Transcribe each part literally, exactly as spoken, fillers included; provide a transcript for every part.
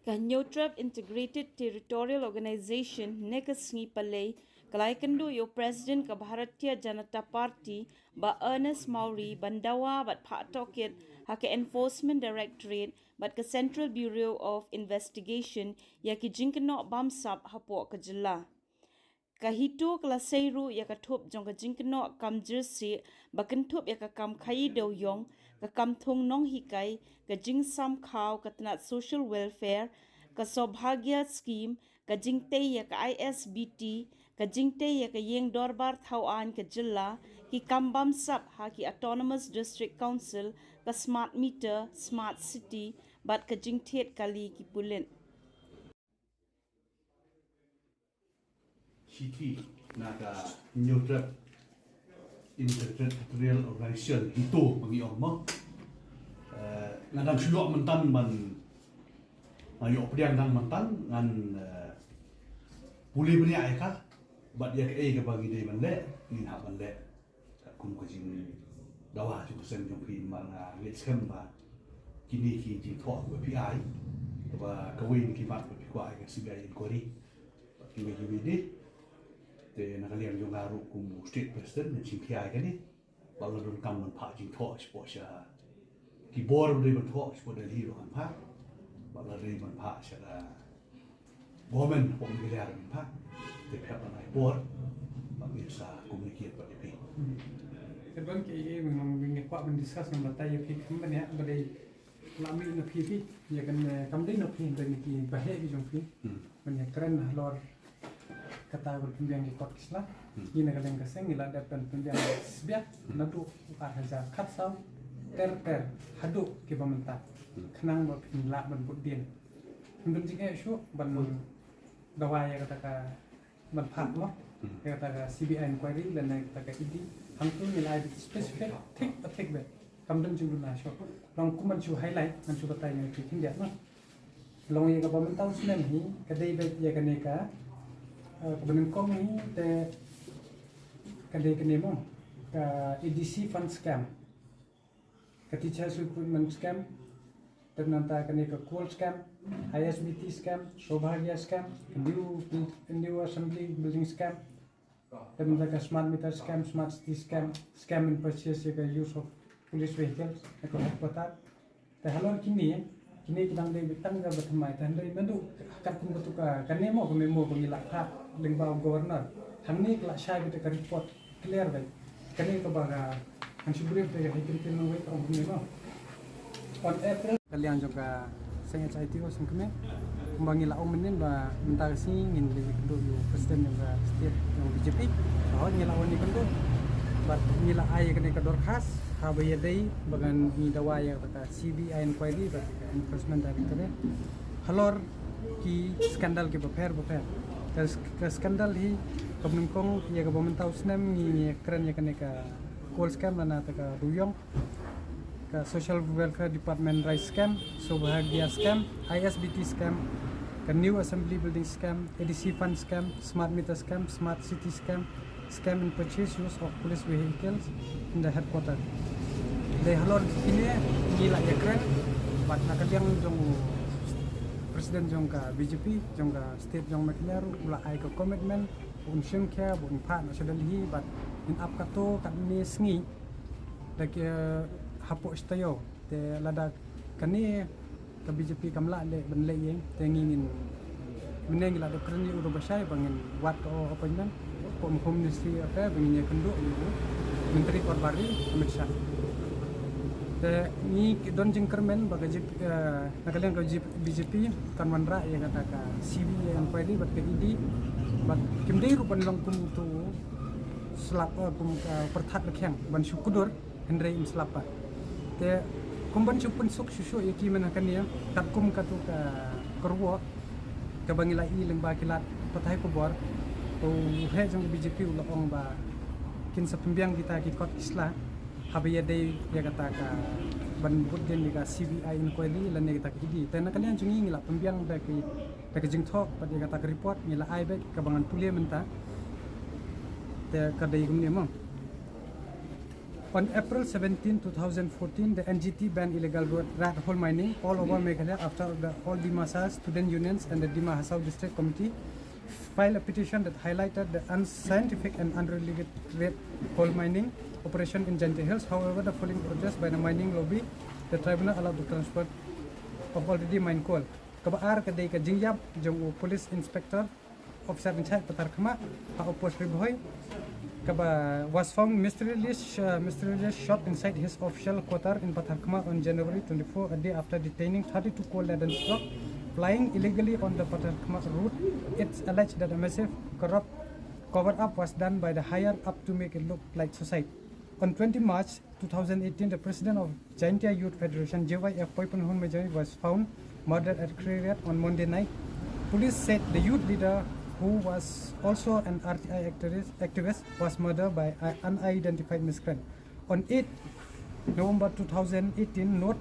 Ka Hynñiewtrep Integrated Territorial Organization ne ka sngi Palei ka la ïakynduh ïa u President ka Bharatiya Janata Party Bah Ernest Mawrie ban dawa bad phah tohkit ha ka Enforcement Directorate bad ka Central Bureau of Investigation ïa ki jingkynnoh bamsap hapoh ka jylla. Ka HITO ka la sei ruh ïa ka thup jong ka jingkynnoh kam jyrsieh ba kynthup ïa ka kam khaii dewïong, ka kam thung nonghikai, ka jingsam khaw ka tnat social welfare, ka Saubhagya Scheme, ka jingtei ïa ka I S B T, ka jingtei ïa ka ïing dorbar thaw aiñ ka jylla, ki kam bamsap ha ki Autonomous District Council, ka smart meter, smart city bad ka jingthied kali ki pulit. Shithi na ka Hynñiewtrep Interterritorial Organization HITO ba ngi ong mo. Nga dang shu ïoh mynta ban nga ïoh pdiang dang mynta ngan pule bniah ïa ka bad ïa kaei kaba ngi dei ban leh ngin hap ban leh. Kum ka jingdawa jong ka seng jong phi namar nga ngeit skhem ba kine ki jingthoh ba phi ai ba kawei na ki mat ba phi kwah ïa ka C B I inquiry ba kiwei kiwei de. Te na ka liang jong nga ruh kum u state president ngan shim khia ïa kane ba la donkam ban phah jingthoh shapoh sha ki bor ba dei ban thoh shapoh Delhi ruh ngan phah ba la dei ban phah sha ka Government hapoh Meghalaya ruh ngin phah. Te phi hap ban ai bor ba ngin sa communicate bad ïa phi. Te don kiei kiei ba ngi kwah ban discuss ngan batai ïa phi khnang ban ïa ba dei la mih na phi phi ïa kane kam dei na phi dei na ki baheh ki jong phi ban ïa kren halor kata ban pynbiang ki kot ki sla. Ngi na ka liang ka seng ngi la dep ban pynbiang sbiak naduh ar hajar khatsaw ter ter haduh kiba mynta khnang ba phin lah ban bud dien. Ym don jingeh shuh ban dawa ïa kata ka ban phah mo ïa kata ka C B I inquiry lane kata ka E D. Hangtu ngi la ai beit specific thik ba thik beit. Kam don jingduna shuh. Long kum ban shu highlight ngan shu batai ngan shu khyndiat mo. Long ïa kaba mynta u snem hi ka dei beit ïa kane ka kaba nyngkong hi te ka dei kane mo ka A D C fund scam. Ka Teachers Recruitment Scam, te nangta kane ka Coal Scam, I S B T Scam, Saubhagya Scam, New, New Assembly Building Scam, te nangta ka Smart Meter Scam, Smart City Scam, Scam in Purchase ïa ka Use of Police Vehicles, ïa ka Headquarter. Te halor kine, kine ki dang dei beit tang ka ba thymmai, te hynrei naduh katkum katu ka, kane mo ka memo ba ngi la phah lyngba u Governor. Hangne ka la shai beit ka report. Clear beit. Kane kaba ka ngan shu brief beit ha ki kyntien nongwei ka ong kumne mo. On April. Ka liang jong ka seng H I T O sngewkmen. Kumba ngi la ong mynnin ba mynta ka sngi ngin leit ïakynduh ïa u president jong ka state jong B J P. Ba hooid ngi la wan ïakynduh. Bad ngi la ai ïa kane ka dorkhas haba ïadei ba ngan ngi dawa ïa ka C B I inquiry bad ka enforcement directorate. Halor ki scandal kiba pher ba pher. Ka scandal hi kaba nyngkong ïa kaba mynta u snem ngi kren ïa kane ka coal scam lane ka dewïong, ka Social Welfare Department Rice Scam, Saubhagya Scam, I S B T Scam, ka New Assembly Building Scam, A D C Fund Scam, Smart Meter Scam, Smart City Scam, Scam in Purchase Use of Police Vehicles in the Headquarter. Dei halor kine ngi la ïakren bad na ka liang jong President jong ka B J P jong ka state jong Meghalaya ruh u la ai ka commitment ba un shim khia ba un phah noh sha Delhi bad ngin ap katto katne sngi da ki hapoh shi taïew. Te lada kane ka B J P kam lah leh ban leh ïing te ngi ngin mynne ngi la dep kren ïa u Robert Shah ba ngin wad ka appointment hapoh Home Ministry Affair ba ngin ïakynduh ïa u Myntri Korbar Ri Amit Shah. Te ngi don jingkyrmen ba ka na ka liang ka B J P kan wanrah ïa kata ka C B I inquiry bad ka E D bad kim dei ruh ban long kum utu slap kum ka pyrthat la khiang ban shu kudur. Hynrei ym slap pat. Te kum ban shu pynsuk shuh shuh ïa ki mynta kane katkum katu ka kyrwoh kaba ngi la i lyngba ki lad pathai khubor. U heh jong ka B J P u la ong ba kin sa pynbiang kita ki kot ki sla haba ïadei ïa kata ka ban bud dien ïa ka C B I inquiry lane kata ka E D. Te na ka liang jong ngi ngi la pynbiang da ki da ka jingthoh bad ïa kata ka report ngi la ai beit kaba ngan pule mynta. Te ka dei kumne mo. On April seventeen, two thousand fourteen, the N G T banned illegal road rat hole mining all over Meghalaya after the All Dimasa Student Unions and the Dima Hasao District Committee filed a petition that highlighted the unscientific and unregulated rat hole mining operation in Jaintia Hills. However, the following protest by the mining lobby, the tribunal allowed the transport of already mined coal. Kaba ar ka dei ka jingïap jong u police inspector officer in charge Patharkhmah ha u post Ri Bhoi, kaba was found mysteriously, uh, mysteriously shot inside his official quarter in Patharkhmah on January twenty-four, a day after detaining thirty-two coal-laden truck flying illegally on the Patharkhmah route. It's alleged that a massive corrupt cover-up was done by the higher up to make it look like suicide. On twenty March two thousand eighteen, the president of Jaintia Youth Federation, J Y F, Poipunhon Majai, was found murdered at Khriat on Monday night. Police said the youth leader, who was also an R T I activist, activist, was murdered by an unidentified miscreant. On eighth November two thousand eighteen, not-,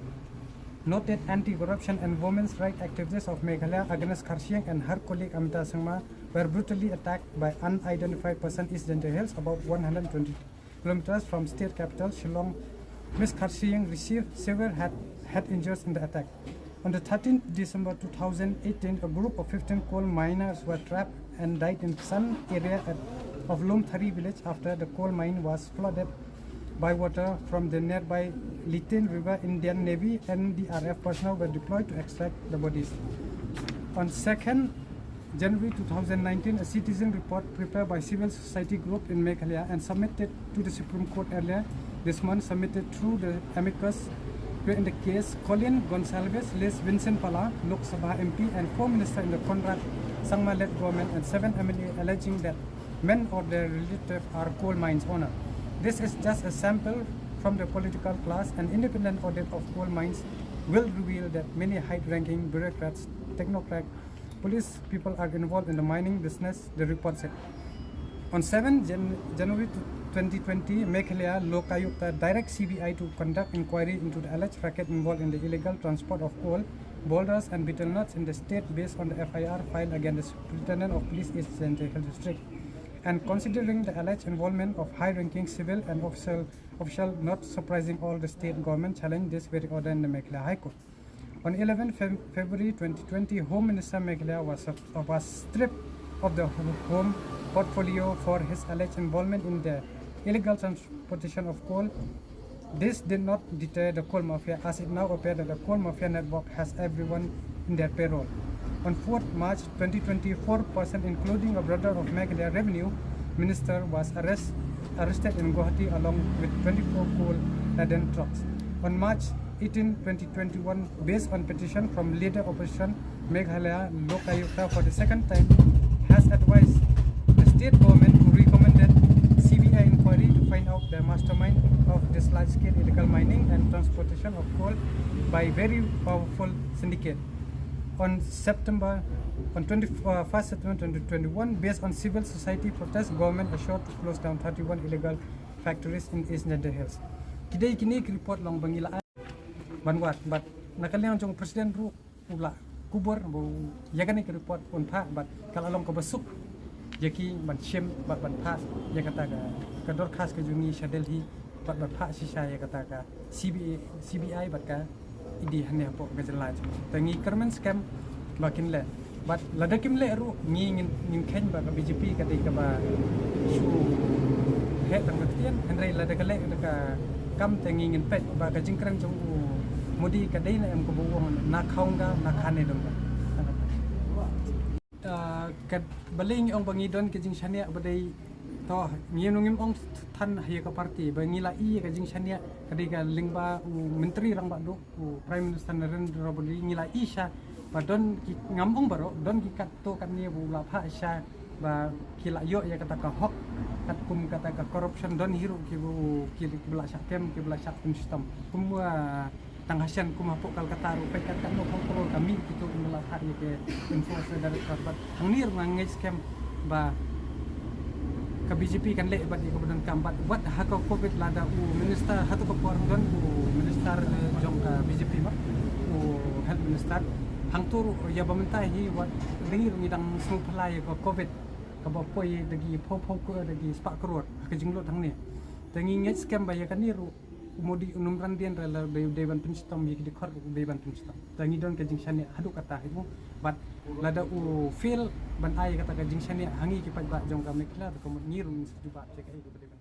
noted anti-corruption and women's rights activist of Meghalaya, Agnes Kharshiing, and her colleague Amita Sangma were brutally attacked by unidentified person East Jaintia Hills, about one hundred twenty kilometers from state capital Shillong. Miss Kharshiing received severe head, head injuries in the attack. On the thirteenth December two thousand eighteen, a group of fifteen coal miners were trapped and died in San area at, of Lumthari village after the coal mine was flooded by water from the nearby Litin River. Indian Navy N D R F personnel were deployed to extract the bodies. On second January two thousand nineteen, a citizen report prepared by civil society group in Meghalaya and submitted to the Supreme Court earlier this month, submitted through the amicus brief in the case Colin Gonsalves, alias Vincent Pala, Lok Sabha M P and four minister in the Conrad Sangma-led government, and seven M L A, alleging that men or their relative are coal mines owner. This is just a sample from the political class. An independent audit of coal mines will reveal that many high-ranking bureaucrats, technocrats, police people are involved in the mining business, the report said. On seven Jan-, January twenty twenty, Meghalaya Lokayukta direct C B I to conduct inquiry into the alleged racket involved in the illegal transport of coal, boulders and betel nuts in the state based on the F I R filed against the Superintendent of Police East Jaintia Hills District. And considering the alleged involvement of high-ranking civil and official, official, not surprising all the state government challenged this very order in the Meghalaya High Court. On eleven Feb-, February twenty twenty, Home Minister Meghalaya was, uh, was stripped of the ho-, home portfolio for his alleged involvement in the illegal transportation of coal. This did not deter the coal mafia, as it now appears that the coal mafia network has everyone in their payroll. On fourth March twenty twenty, four person, including a brother of Meghalaya Revenue Minister, was arrest-, arrested in Guwahati along with twenty-four coal-laden trucks. On March eighteen, twenty twenty-one, based on petition from leader opposition, Meghalaya Lokayukta for the second time has advised the state government to recommended C B I inquiry to find out the mastermind of this large-scale illegal mining and transportation of coal by very powerful syndicate. On September, on twenty, uh, first September twenty twenty-one, based on civil society protest, government assured to close down thirty-one illegal factories in East Jaintia Hills. Ki dei kine ki report long ba ngi la ai ban wad, bad na ka liang jong president ruh u la kubur ba u ïa kane ka report un phah, bad ka la long kaba suk ïa ki ban shim bad ban phah ïa kata ka, ka dorkhas ka jong ngi sha Delhi, bad ban phah shisha ïa kata ka C B I, C B I bad ka E D hangne hapoh ka jylla. Te ngi kyrmen skhem ba kin leh. Bad lada kim leh ruh, ngi ngin, ngin kheiñ ba ka B J P ka dei kaba shu heh tang ka ktien, hynrei lada ka leh da ka kam te ngi ngin peit ba ka jingkren jong u Modi ka dei ne em, kaba u ong na khaunga na khane dunga. Ah, ka balei ngi ong ba ngi don ka jingshaniah ba dei, to, ngi ong, ngim ong than ha ïa ka party, ba ngi la i ka jingshaniah ka dei ka lyngba u Myntri Rangbah Duh, u Prime Minister Narendra Modi, ngi la i sha ba don ki, ngam ong baroh, don ki katto katne ba u la phah sha ba ki la ïoh ïa kata ka hok, katkum kata ka corruption, don hi ruh ki ba u, ki, ki ba la shah kem, ki ba la shah kem shitom. Kum, ah, tang ha shen kum hapoh Kolkata ruh peit kat katno phew klur ka mih kito kiba la phah ïa ka enforcer director. Bad hangne ruh nga ngeit skhem ba ka B J P kan leh bad ïa kaba donkam. Bad wat ha ka covid lada u minister, hato ka por don u minister, eh, jong ka B J P ba, u health minister. Hangto ruh ïa ba mynta hi wat ri ruh ngi dang sngewphylla ïa ka covid kaba poi da ki phew phew klur, da ki spah klur ha ka jinglut hangne. Te ngi ngeit skhem ba ïa kane ruh u Modi u nym ran dien re la dei, dei ban pynshitom, ïa ki dkhot ruh dei ban pynshitom. Te ngi don ka jingshaniah haduh katta hi mo. Bad lada u fail ban ai kata ka jingshaniah ha ngi ki paidbah jong ka Meghalaya, te ka mut ngi ruh ngin sa jubab ïa kaei kaba dei.